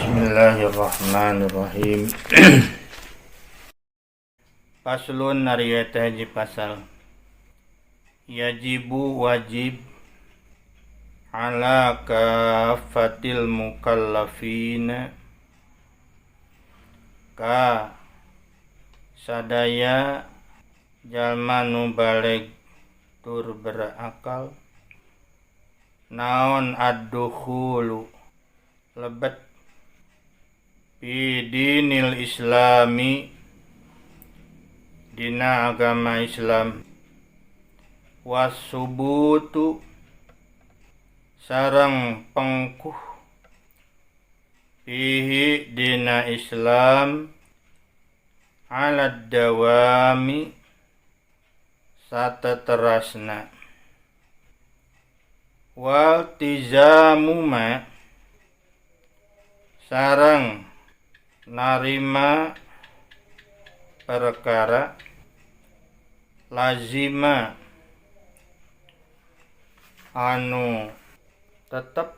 Bismillahirrahmanirrahim. Faslun ari eta hiji pasal. Yajibu wajib ala kafatil mukallafina ka sadaya jalma nu baleg tur berakal naon ad-dukhulu lebet fi dinil islami dina agama Islam wasubutu sareng pengkuh fihi dina Islam ala dawami sateterasna wal tizamu ma sareng narima perkara lazima anu tetep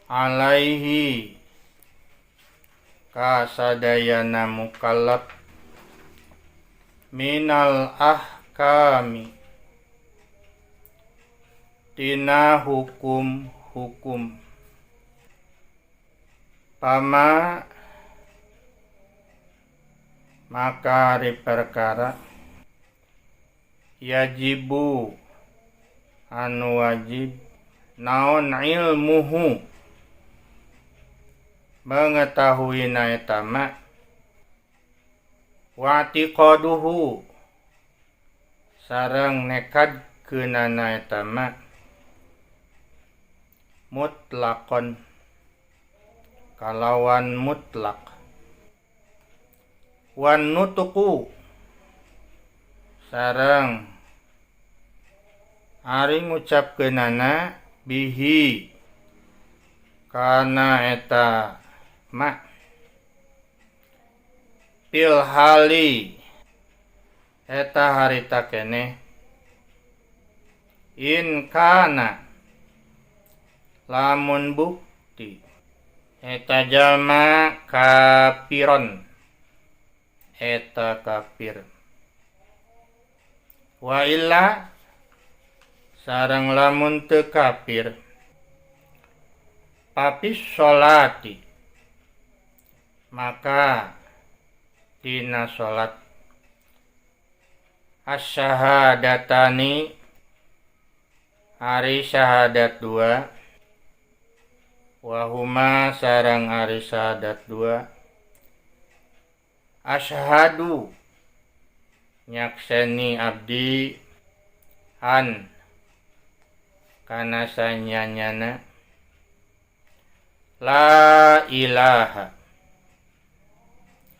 alaihi kasadayana mukallaf minal ahkami tina hukum-hukum pama maka ari perkara yajibu anu wajib naon ilmuhu mengetahui na eta ma wa i'tiqaduhu sareng nekad keunana eta ma mutlaqon kalawan mutlak wan nutuku sareng ari ngucapkeunana bihi kana eta ma fil hali eta harita keneh in kana lamun bukti eta jalma kafiron eta kafir wa illa sareng lamun teu kafir papis sholati maka dina salat asyahadatani ari syahadat dua wahuma sareng ari syahadat dua asyhadu nyakseni abdi an kana sanyanyana la ilaha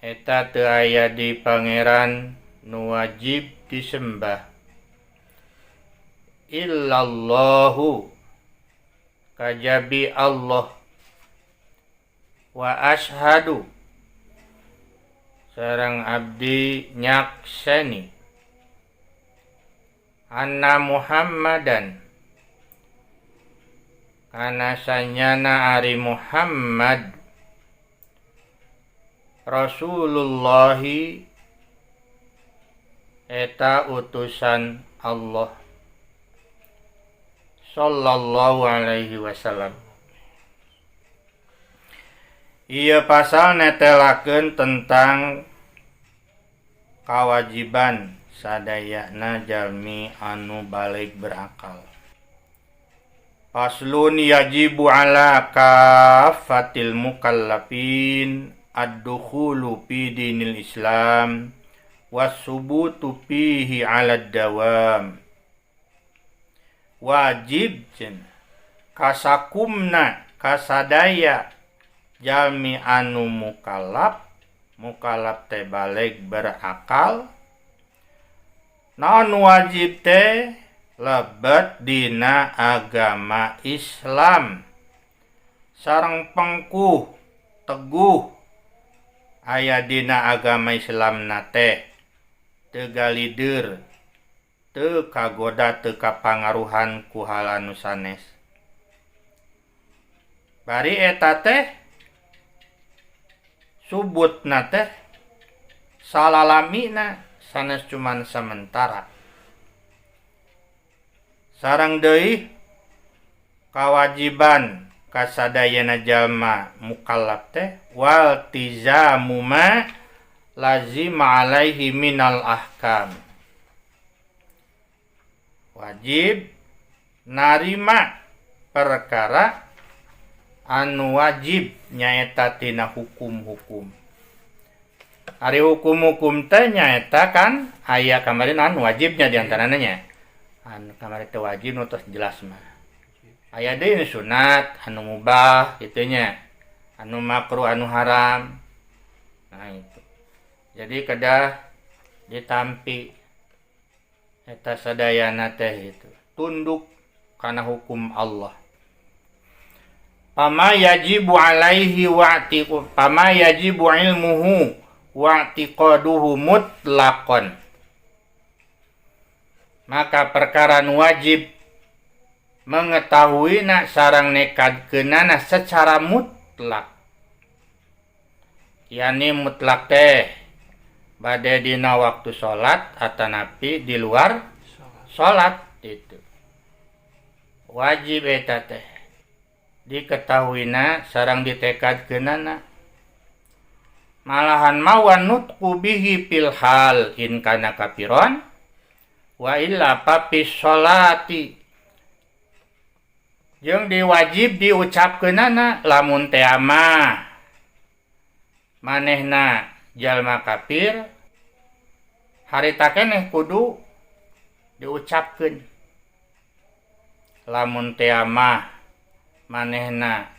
eta teu aya di pangeran nu wajib disembah illallahu kajabi Allah wa asyhadu sareng abdi nyakseni anna Muhammadan kana sanyana ari Muhammad Rasulullahi eta utusan Allah sallallahu alaihi wasallam. Ieu pasal netelakeun tentang kawajiban sadayana jalmi anu balig berakal. Faslun yajibu ala kafatil mukallafin ad-dukhulu fi dinil Islam wasubutu fihi ala dawam. Wajib cenah kasakumna kasadaya jalmi anu mukallaf, mukallaf teh balig berakal, naon wajib teh lebet dina agama Islam sareng pengkuh teguh aya dina agama Islam na teh teu galider teu kagoda teu kapangaruhan ku hal anu sanes. Bari eta teh Subutna teh salalamina, sanes cuman sementara. Sareng deui kawajiban kasadayana jalma mukallaf teh waltizamu ma lazima alaihi minal ahkam, wajib narima perkara anu wajib nyaeta tina hukum-hukum. Ari hukum-hukum teh nyaeta kan aya kamari anu wajibnya, diantaranya nya anu kamari teh wajib nu tos jelas mah. Aya deui nu sunat, anu mubah kitu nya, anu makruh, anu haram. Nah, itu jadi kedah ditampi eta sadayana teh itu tunduk kana hukum Allah. Fama yajibu alaihi wa'tiqu fama yajibu ilmuhu wa'tiqaduhu mutlaqan, maka perkara nu wajib mengetahui na sareng nekadkeunana secara mutlak, yani mutlak teh bade dina waktu salat atanapi di luar salat, itu wajib eta teh diketahuina sareng ditekadkeunana. Malahan mawan nutqu bihi fil hal in kana kafiron wa illa fa fi sholati, jeung diwajib diucapkeunana lamun teh mah manehna jalma kafir, harita keneh kudu diucapkeun. Lamun teh mah manehna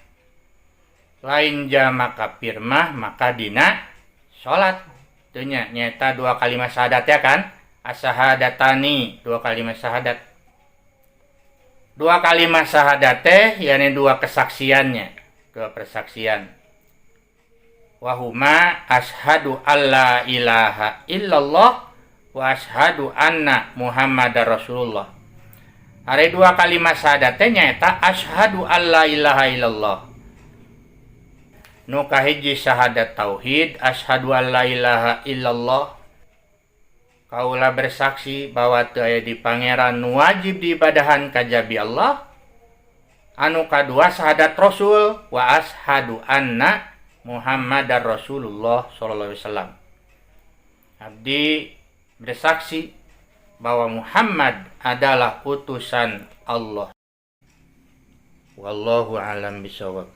lain jalma kafir mah, maka dina salat teu nya, nyaeta dua kalimat syahadat ya kan, asyahadatani, dua kalimat syahadat. Dua kalimat syahadat teh yakni dua kesaksiannya, dua persaksian. Wahuma asyhadu alla ilaha illallah wa asyhadu anna Muhammadar Rasulullah. Ari dua kalimat syahadat teh nyaeta asyhadu alla ilaha illallah. Nu kahiji syahadat tauhid, asyhadu alla ilaha illallah, kaula bersaksi bahwa teu aya di pangeran nu wajib diibadahan kajabi Allah. Anu kadua syahadat rasul, wa asyhadu anna Muhammadar Rasulullah sallallahu alaihi wasallam, abdi bersaksi bahwa Muhammad adalah utusan Allah. Wallahu alam bisawab.